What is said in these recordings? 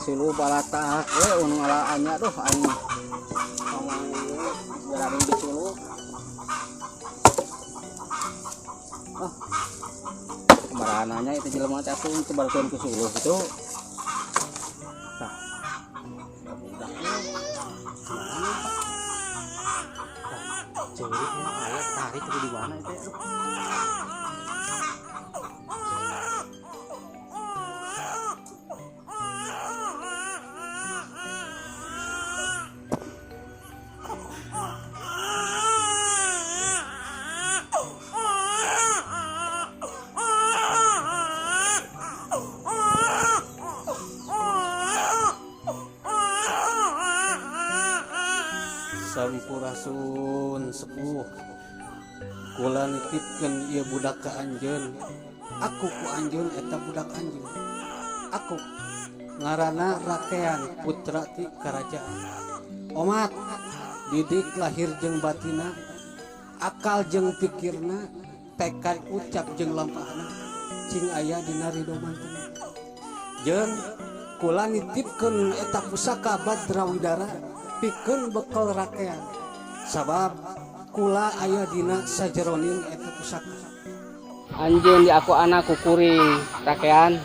Suluh balatak we unu ngalaannya duh aing kamari jalanin di suluh. Ah, kemarananya itu jelema teh atuh teu balkeun ku suluh gitu. Tah, budak teh mana? Tah, ceurik mah aya tarik di mana itu aduh. Sampurasun sepuh, kula nitipkeun ieu budak ka anjeun. Aku ku anjeun eta budak anjeun. Aku ngaranna Rakean putra ti karajaan. Omat didik lahir jeung batina, akal jeung pikirna, tekad ucap jeung lampahna cing aya dina ridho mantena. Jeung kula nitipkeun eta pusaka Badrawidara pikeun bekal rakean, sabab kula aya dina sajeroning eta pusaka. Anjeun di aku anak kukuring rakean.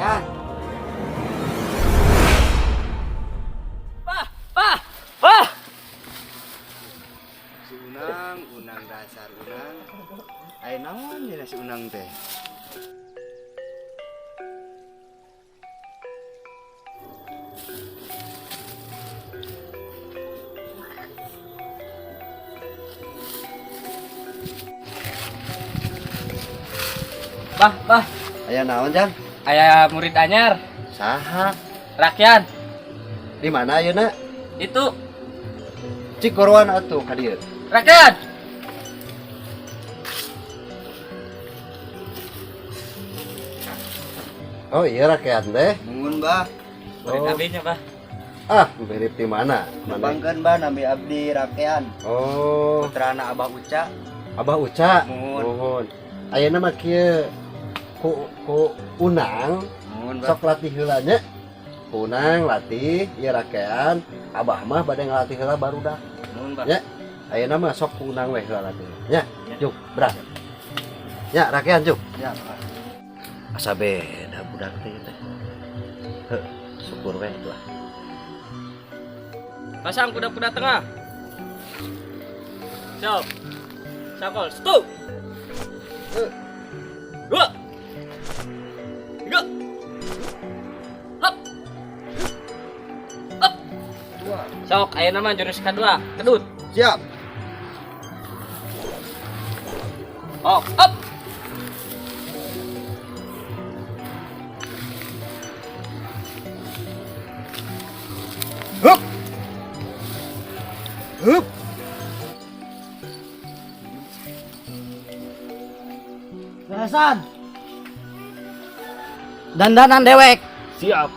Rakean. Bah, bah, bah. Si Unang, Unang dasar Unang. Aya naon ya si Unang teh? Bah, bah. Aya naon, Jang? Aya murid anyar. Saha? Rakean. Di mana ayeuna? Itu. Cik goroan atuh ka dieu. Rakean. Oh iya rakean teh. Nuhun, Bah. Murid Oh. abdinya, Bah. Ah, mirip di mana? Mana? Nepangkeun, Bah, nami abdi Rakean. Oh, Putrana Abah Uca. Abah Uca. Nuhun. Nuhun. Ayeuna mah kieu ku Unang Nuhun, Bah. sok latih heula nya. Ku Unang latih ieu rakean, Abah mah bade ngalatih heula barudak. Nuhun, Bah. Ya. Ayeuna mah sok ku Unang we heula latih. Nya, juk, berat. Ya, rakean juk. Ya, Bah. Asa beda budak teh teh. Heuh, syukur we atuh. Pasang kuda-kuda tengah. Siap. Sakol. Satu. Dua. Tiga. Hop. Hop. Sok, ayeuna mah jurus kedua. Kedut. Siap. Oh, up. Hup. Hup. Hasan. Dandanan dewek. Siap.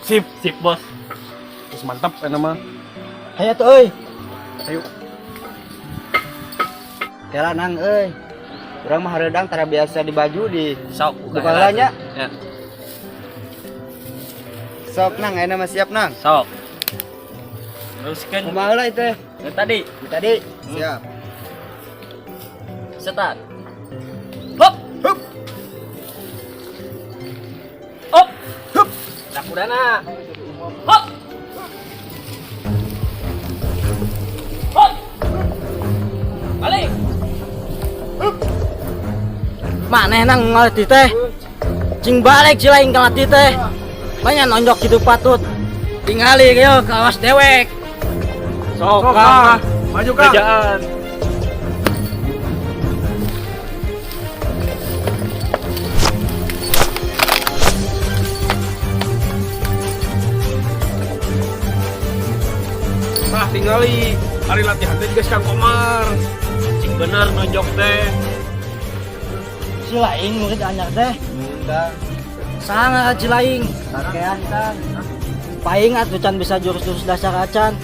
Sip, sip bos. Terus mantap enak mah. Hayo tuh euy. Ayo. Kela nang euy. Urang mah hareudang tara biasa di baju di Sok, buka heula nya. Ya. Sok nang ayeuna mah siap nang. Sok. Teruskan. Kumaha heula itu? Yang tadi. Tadi. Siap. Setan. Hop. Hup. Hop. Hup. Sakudana. Hop. Hop. Balik. Maneh nang ngelatih teh. Cing balik si lain ngelatih teh. Banyak nonjok gitu patut. Tingali yo kawas dewek. Sok, Sok, Kang. Kang. Maju, Kang. Kerjaan. Nah, tingali hari latihan teh geus Kang Komar. Cing bener nonjok teh. Si lain murid anyar teh. Kang. Sangat si lain. Rakean Kang. Paing atuh can bisa jurus-jurus dasar acan.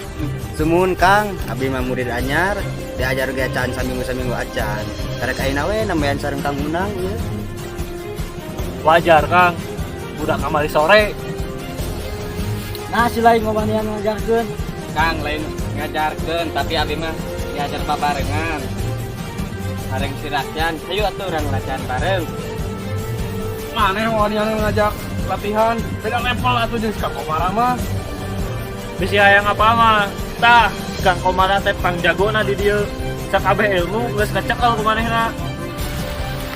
Sumuhun Kang, abdi mah murid anyar, diajar ge acan saminggu-saminggu acan. Karek ayeuna we nambahan sareng Kang Unang ieu. Wajar, Kang. Budak kamari sore. Nah si lain ngomongnya ngajarkeun. Kang lain ngajarkeun tapi abi mah diajar babarengan. Bareng si Rakyat, ayo atuh urang latihan bareng. Maneh mau yang ngajak latihan, beda level atuh jeung si Kang Komar mah. Bisi hayang apa mah. Tah, Kang Komar teh pangjagona di dieu. Sakabeh ilmu geus kacekel ku manehna.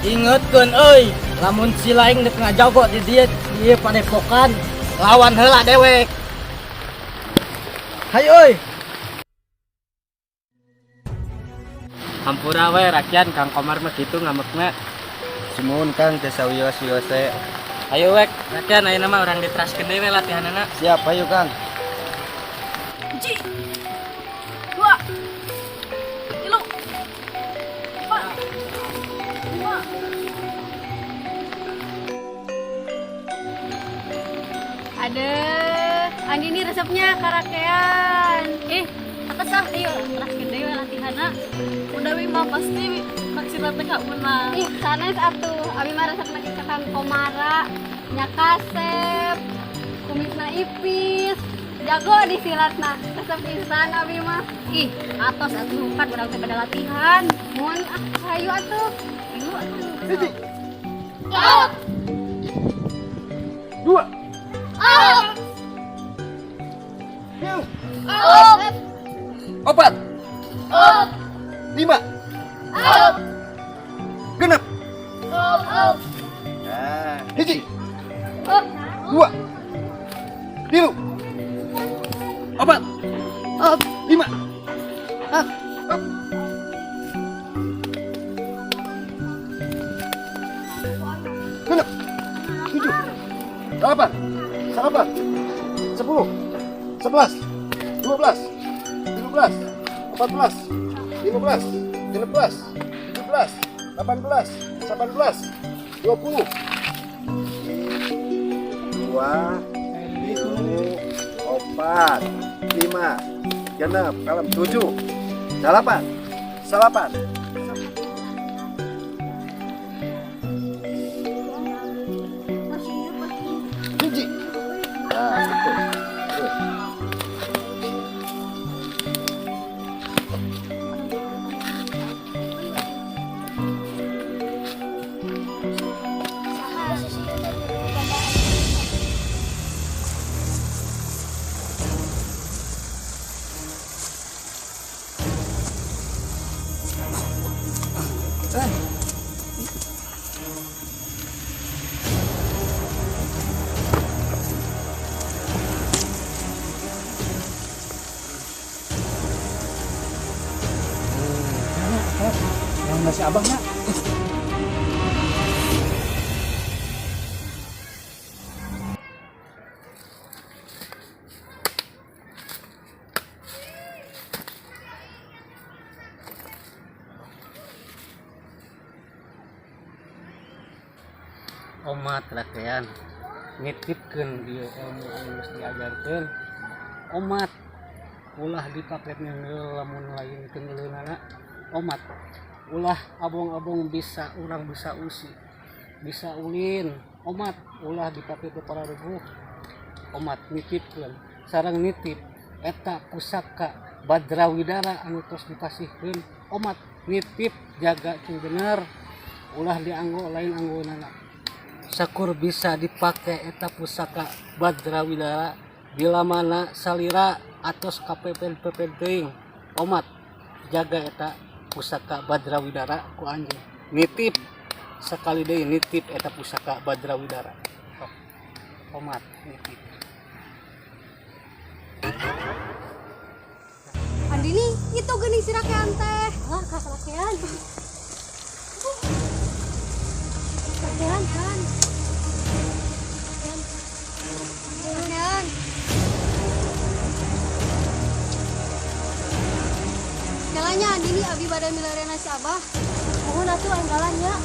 Ingetkeun euy, lamun si lain dek ngajago di dieu dieu padepokan lawan heula dewek. Hayo euy. Hampura we Rakyat, Kang Komar mah kitu ngamekna. Sumuhun Kang teu sawios-wios teh. Ayo wek, Rakyat ayeuna mah urang diteraskeun deui we latihanana. Siap, ayo Kang. Hiji, dua, tilu, empat, lima. Ada, Andi ini resepnya karakean. Eh, atas ah, ayo teraskeun deui we latihanna. Udah wi mah pasti maksudna teh ka menang. Ih, sanes atuh. Abi mah resepna ke Kang Komara, nya kasep, kumisna ipis, jago di silatna. Resep pisan abi mah. Ih, atos atuh kan urang teh pada latihan. Mun ah, hayu atuh. Ayo atuh. Up! Dua. Up! Up! Opat. Up! Lima. Up! Genep. Up! Nah, Hiji. Up! Dua. Tilu. Opat. Up! Lima. Up! Up. Genep. Tujuh. Delapan. Salapan. 10. 11. 12. 13. 14. 15. 16. 17. 18. 19. 20. Dua, tilu, opat, lima, genep, kalem, tujuh, delapan, salapan. Hiji. Nah, itu. Tuh. Eh. Yang nasi abahnya. Omat rakean nitipkeun ieu ilmu anu geus diajarkeun. Omat ulah dipake ngeungeul lamun lain keungeuleunana. Omat ulah abong-abong bisa urang bisa usi bisa ulin. Omat ulah dipake ku para reguh. Omat nitipkeun sareng nitip eta pusaka Badrawidara anu tos dipasihkeun. Omat nitip jaga cing bener, ulah dianggo lain anggonana. Sakur bisa dipake eta pusaka Badrawidara bila mana salira atos kapepen-pepen teuing. Omat jaga eta pusaka Badrawidara ku anjeun. Nitip sekali deui, nitip eta pusaka Badrawidara. Sok. Omat nitip. Andini, itu geuning si rakean teh. Wah, ka rakean. Rakean kan. Rakean. Jalannya Andini abi bade milarian si Abah. Mohon atuh enggalan nya.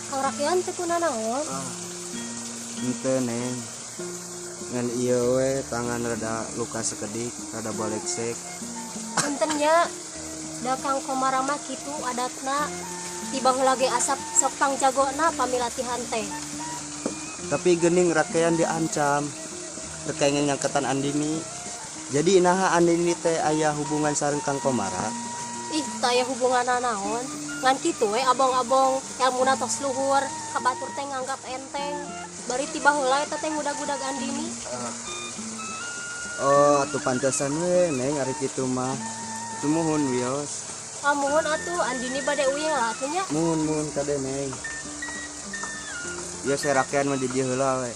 Kau rakean teh kunanaon? Henteu, Neng. Ngan ieu we tangan rada luka sekedik, rada baleksek. Punten nya, da Kang Komara mah kitu adatna. Ti baheula ge asap sok pangjagona pami latihan teh. Tapi geuning rakean diancam rek pengen ngangketan Andini. Jadi naha Andini teh aya hubungan sareng Kang Komara? Ih, teu aya hubunganna naon. Ngan kitu we abong-abong elmuna tos luhur, ka batur teh nganggap enteng. Bari ti baheula eta teh ngudag-udag Andini. Oh, atuh pantesan we Neng ari kitu mah. Sumuhun wios. Ah, muhun atuh Andini bade uih lah atuh nya. Muhun muhun kade Neng. Ieu serakean mah di dieu heula we.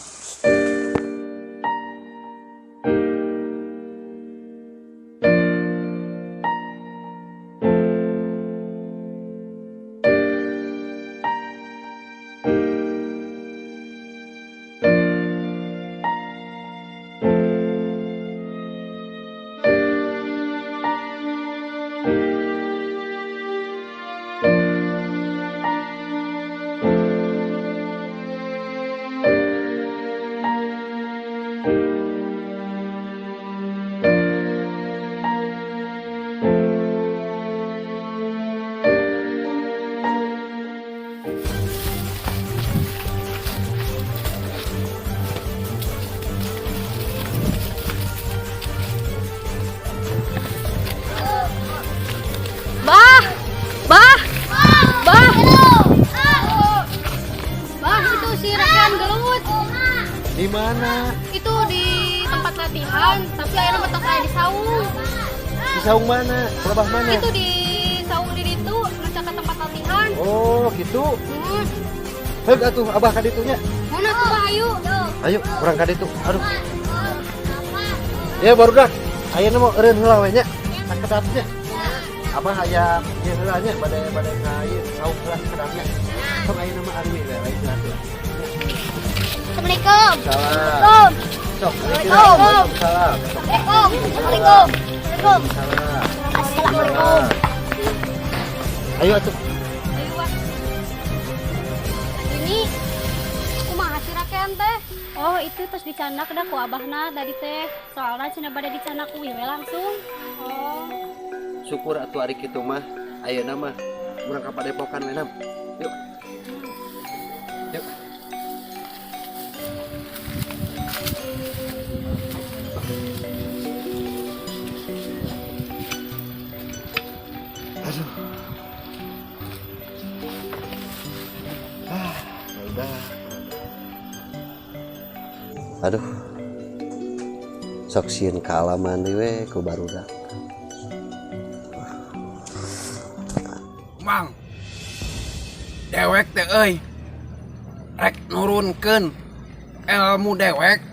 Bah, bah, bah, bah, itu si rakean gelut. Di mana? Itu di tempat latihan, tapi akhirnya mentok saya di saung. Di saung mana? Pelabah mana? Itu di saung di situ, masa ke tempat latihan. Oh, gitu. Heug atuh abah ka ditu nya. Mana tuh, Bah? Ayo. Ayo, urang ka ditu. Aduh. Ya barudak, ayeuna mah eureun heula we nya. Sakedap nya. Abah aya ieu heula nya bade ka ieu saung heula sakedap nya. Sok ayeuna mah ari we lain heula. Assalamualaikum. Salam. Sok, Assalamualaikum. Salam. Assalamualaikum. Assalamualaikum. Salam. Assalamualaikum. Ayo atuh. Ayo, Wak. Ini kumaha si rakean teh? Oh, itu terus dicandak dah ku abahna tadi teh. Soalnya cenah bade dicandak ku we langsung. Oh. Syukur atuh ari kitu mah. Ayeuna mah urang ka padepokan we nam. Yuk. Yuk. Aduh. Ah, udah. Aduh, sok sieun kaalaman deui we ku barudak. Mang, dewek teh euy, rek nurunkeun ilmu dewek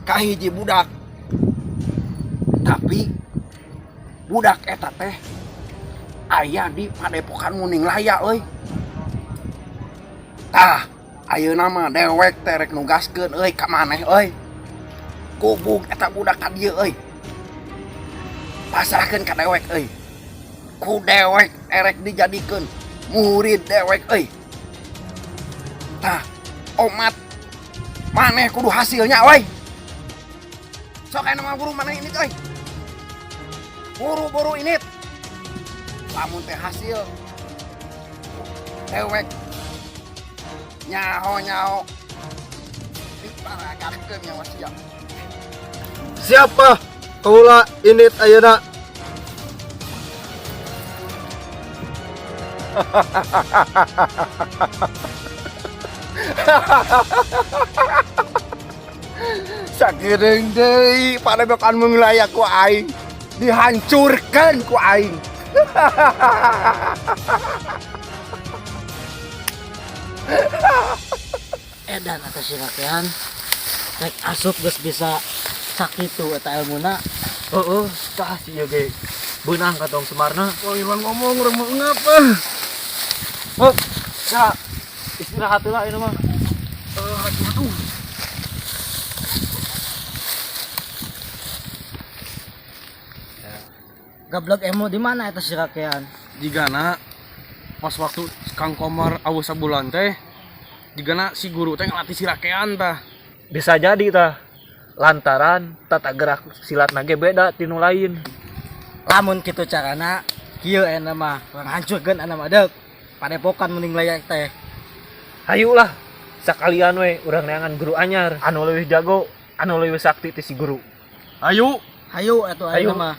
ka hiji budak, tapi budak eta teh aya di Padepokan Muninglaya euy. Tah, ayeuna mah dewek teh rek nugaskeun euy ka maneh euy, gubug eta budak ka dieu euy, pasrahkeun ka dewek euy, ku dewek erek dijadikeun murid dewek euy. Tah, omat maneh kudu hasilnya euy. Sok aya mah buru maneh ini euy, buru-buru ini, lamun teh hasil dewek nyaho nyaho diparagahkeun nyawa sia. Siapa kaula init ayeuna? Sakireung deui Padepokan Munglaya ku aing dihancurkan ku aing. Edan atas si rakean rek asup geus bisa sakitu eta ilmuna. Heeh, tah si ieu ge beunang ka Tong Sumarna. Wah, Irwan ngomong urang mau ngapa? Heuh, ya istirahat heula ieu mah. Aduh. Gablek emo di mana eta si rakean? Jigana pas waktu Kang Komar awus sabulan teh, jigana si guru teh ngelatih si rakean tah. Bisa jadi tah, lantaran tata gerak silat nage beda tinu lain. Lamun kitu carana, kieu aya mah urang hancurkeun anu mah deuk Padepokan Muninglaya teh. Hayu lah, sakalian we urang neangan guru anyar anu leuwih jago, anu leuwih sakti ti si guru. Hayu, hayu atuh aya Hayu. mah.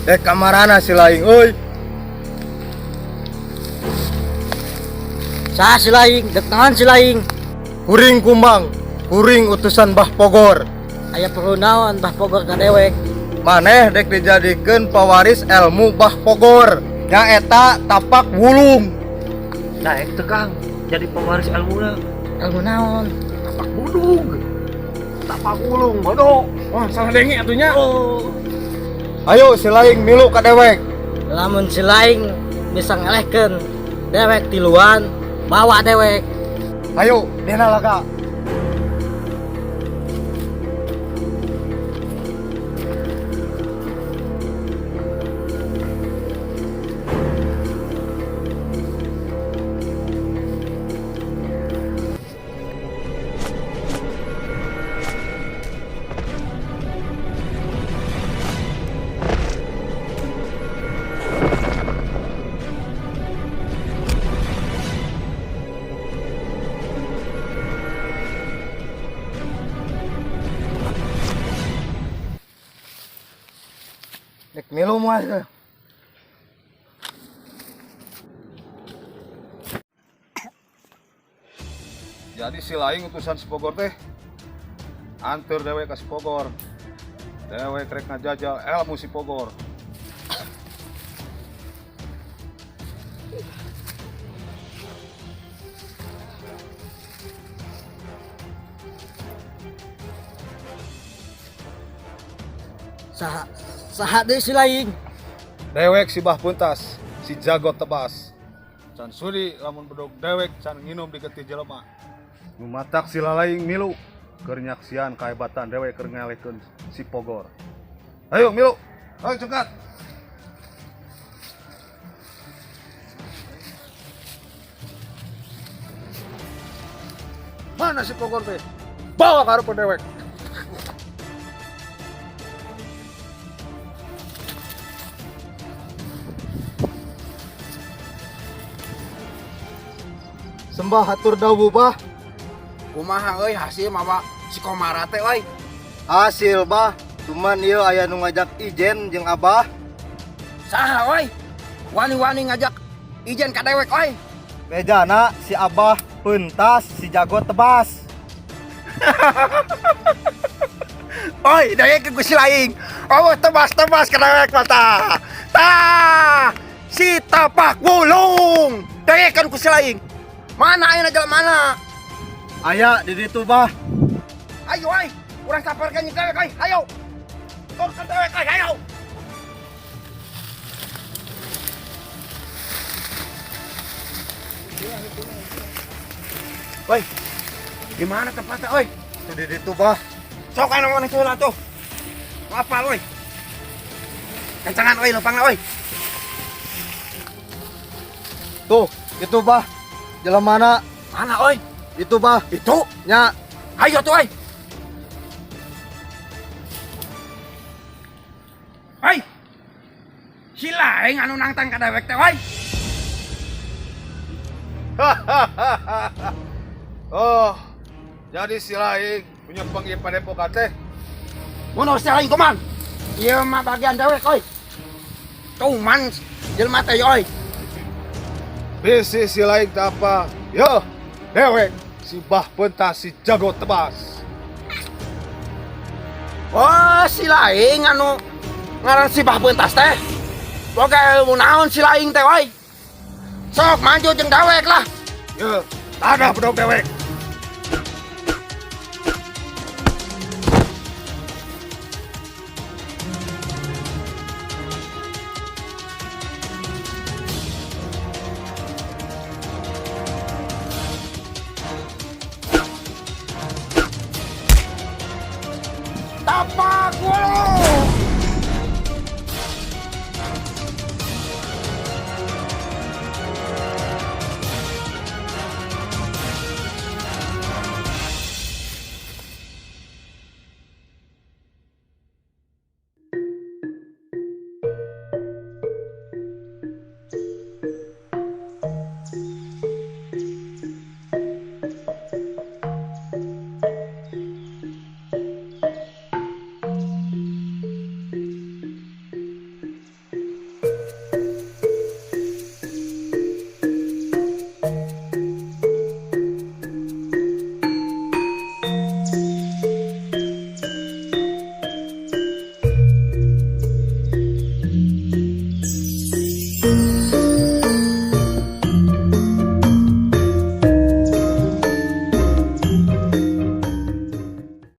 Kamarana si laing euy? Saha si laing? Dek naon si laing? Kuring Kumbang, kuring utusan Bah Pogor. Aya perlu naon Bah Pogor ka dewek? Maneh dek dijadikeun pewaris ilmu Bah Pogor. Nyaeta tapak wulung. Nah, itu Kang, jadi pewaris ilmuna. Ilmu naon? Tapak wulung. Tapak wulung, bodoh. Wah, salah denge atunya. Oh. Ayo si laing milu ka dewek. Lamun si laing bisa ngelehkeun dewek tiluan, bawa dewek. Ayo, dena laga. Dek milu moal. Jadi si laing utusan si Pogor teh anter dewek ka si Pogor. Dewek rek ngajajal ilmu si Pogor. Saha saha deui si laing? Dewek si Bah Puntas, si jago tebas. Can sudi lamun bedog dewek can nginum di getih jelema. Nu matak si lalaing milu keur nyaksian kahebatan dewek keur ngalehkeun si Pogor. Ayo milu, ayo cengkat. Mana si Pogor teh? Bawa ka hareupeun dewek. Sembah hatur dawuh bah. Kumaha euy hasil mawa si Komara teh euy? Hasil bah, cuman ieu aya nu ngajak ijen jeung Abah. Saha euy? Wani-wani ngajak ijen ka dewek oi. Bejana si Abah pentas si jago tebas. Oi, dewek ku si laing. Oh, tebas-tebas ka dewek mah tah. Tah, si tapak wulung. Dengekeun ku si laing. Mana ayeuna jelema mana? Aya di ditu, Bah. Ayo oi, urang samperkeun jeung dewek oi. Ayo. Turunkeun dewek oi, ayo. Oi, di mana tempatnya, oi? Itu di ditu, Bah. Sok anu mana heula tuh. Apal, oi. Kencangan, oi, lempangna, oi. Tuh, itu, Bah. Jelemana? Mana, oi? Itu, Bah. Itu? Nya. Ayo tuh, oi. Oi. Si laing anu nangtang ka dewek teh, oi. Oh, jadi si laing punya panggil padepokan teh. Mun si laing kuman. Ieu mah bagian dewek, oi. Tuman jelema teh, oi. Bisi si laing tak apa. Yo, dewek si Bah pentas si jago tebas. Oh, si laing anu ngaran si Bah pentas teh. Boga ilmu naon si laing teh, oi. Sok maju jeung dewek lah. Yo, tanah bedog dewek.